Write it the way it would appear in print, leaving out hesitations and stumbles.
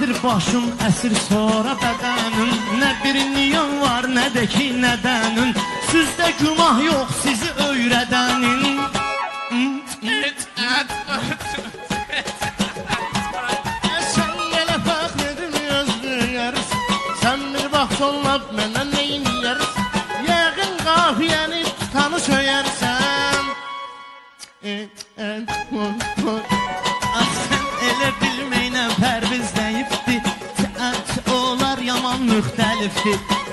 Əvvəl bir başım əsir, sonra bədənim. Nə bir niyan var, nə də ki nədənin. Sizdə günah yox, sizi öyrədənin. Sən elə fəxr edin, sən bir bax sonlab mənə neyniyərsən? Yəqin qafiyəni tutanı söyərsən. Ah, sən elə bilməklə Pərviz dəyibdi. Onlar yaman müxtəlifdir.